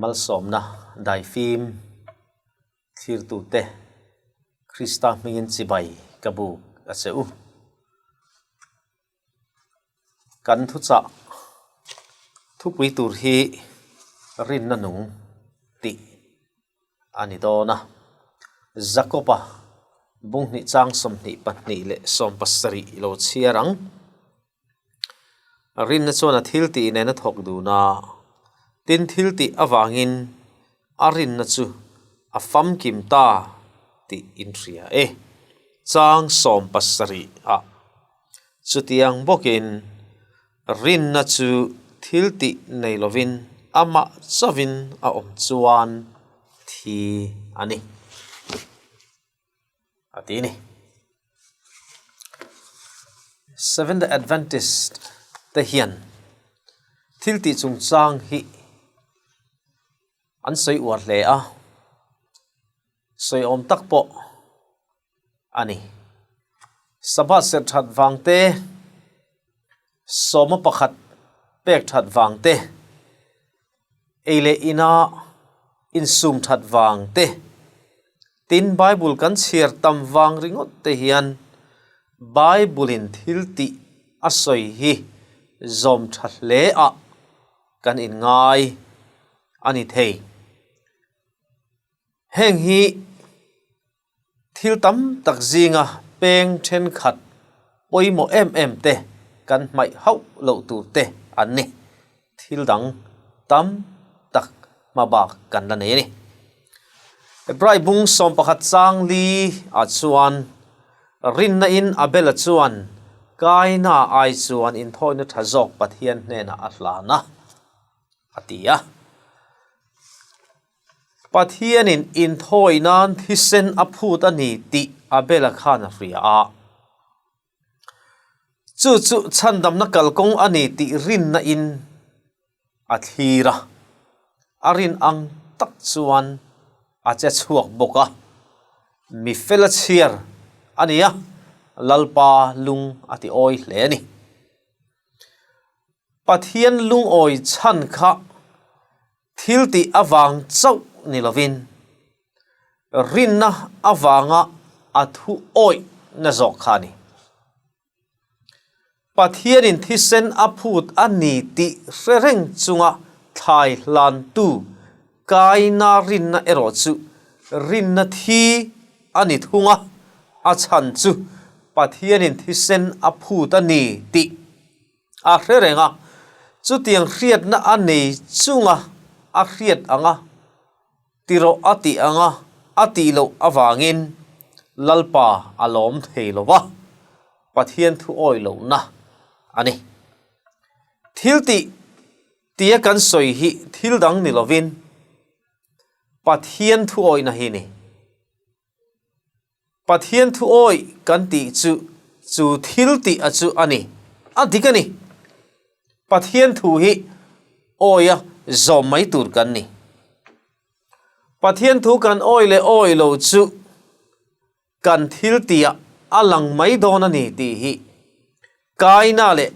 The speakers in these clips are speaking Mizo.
Malsawmna daifim thlirtute Krista hmingin chibai ka buk a che u. Kan thuchah thupui tur hi rinna nung tih a ni dawn a. Jakob-a bunghnih chang 22 leh 70 i lo chhiar ang. Rinna chuan a thil tih nen a thawk dun a, tin thil tih avangin a rinna chu a famkim ta tih in hria e. Chang 70 ah chutiang bawkin rinna chu thil tih nei lovin amah chauhin a awm chuan thi a ni a ti ni. Seventh Day Adventist te hian thil tih chungchang hi an sawi uar hle a, sawi awm tak pawh a ni. Sabbath serh that vang te, sawma pakhat pek that vang te, ei leh ina insum that vang te, tin Bible kan chhiar tam vang ringawt te hian Bible in thil tih a sawi hi zawm tha hle a kan inngai a ni thei. Heng hi thil tam tak zinga peng thenkhat pawimawh em em te kan hmaih hauh loh tur te an ni. Thil dang tam tak hma bak kan la nei a ni. Hebrai bung 11 chang li ah chuan rinna in Abela chuan Kaina ai chuan inthawina tha zawk Pathian hnenah a hlan a, a ti a. Pathianin inthawi nan thisen a phut a ni tih Abela khan a hria a. Chu chu chhandamna kalkawng a ni tih rinna in a thlir a. A rin ang tak chuan a che chhuak bawk a. Mi fel a chhiar a ni a, Lalpa lung a ti awi hle a ni. Pathian lungawi chhan kha Thil tih avang chauh ni lovin rinna avanga a thu awih na zawk kha a ni. Pathianin thisen a phut a ni tih hre reng chunga thlai hlantu kaina rinna erawh chu rinna thi a ni thung a, a chhan chu Pathianin thisen a phut a ni tih A hre reng a, chutiang hriatna a nei chunga a hriat ang a, tirawh a tih ang a, a tih loh avangin Lalpa a lawm thei lo va, Pathian thu awi lohna a ni. Thil tih tia kan sawi hi thil dang ni lovin Pathian thu awihna hi ni. Pathian thu awih kan tih chu chu thil tih a chu a ni. A dik a ni. Pathian thu hi awia zawm mai tur kan ni. Pathian thu kan awih leh awih lo chu kan thil tihah a lang mai dawn a ni tih hi Kaina leh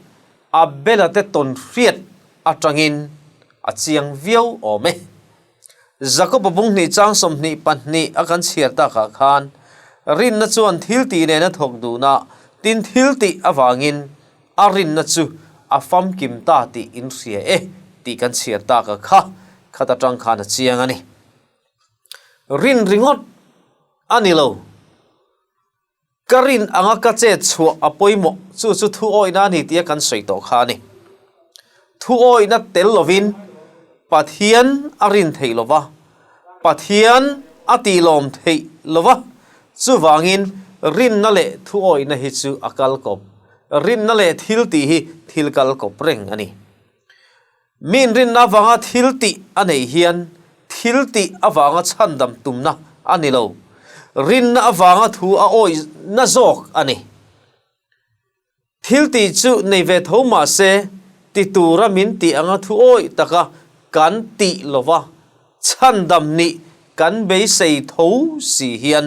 Abela te tawn hriat atangin a chiang viau awm e. Jakob-a bunghnih chang 22 a kan chhiar takah khan rinna chuan thil tih nen a thawk dun a, tin thil tih avangin a rinna chu a famkim ta tih in hria e tih kan chhiar taka kha khat atang khan a chiang a ni. Rin ringawt a ni lo. Ka rin anga ka chet chhuah a pawimawh, chu chu thu awihna a ni tia kan sawi tawh kha a ni. Thu awihna tel lovin Pathian a rin theih lova, Pathian a tihlawm theih lova, chuvangin rinna leh thu awihna hi chu a kal kawp, rinna leh thil tih hi thil kal kawp reng a ni. Min rinna avanga thil tih a neih hian thil tih avanga chhandam tumna a ni lo. Rinna avanga thu a awihna zawk a ni. Thil tih chu nei ve tho mah se, ti tura min tih anga thu awih taka kan tih lova chhandam nih kan beisei tho si hian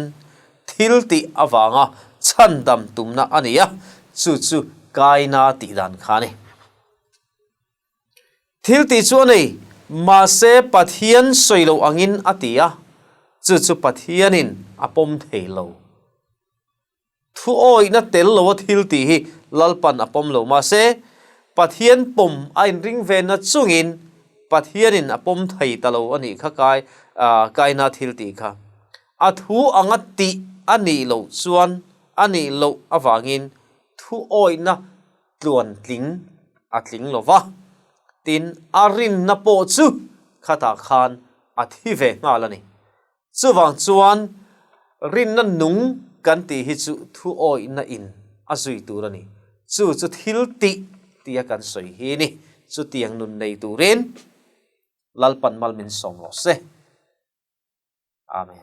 thil tih avanga chhandam tumna a ni a, chu chu Kaina tih dan kha a ni. Thil tih chu a nei. Mahse Pathian sawi loh angin a ti a, chu chu Pathianin a pawm thei lo. Thu awihna tel loa thil tih hi Lalpan a pawm lo. Mahse Pathian pawm a inring ve na chungin Pathianin a pawm thei ta lo a nih kha kai kaina thil tih kha. A thu anga tih a nih loh chuan a nih loh avangin thu awihna tluan tling a tling lo va, tin a rinna pawh chu khatah khan a thi ve nghal a ni. Chuvang chuan rinna nung kan tih hi chu thu awihna in a zui tur a ni. Chu chu thil tih tia kan sawi hi ni. Chutiang nun nei turin Lalpan mal min sawm rawh se. Amen.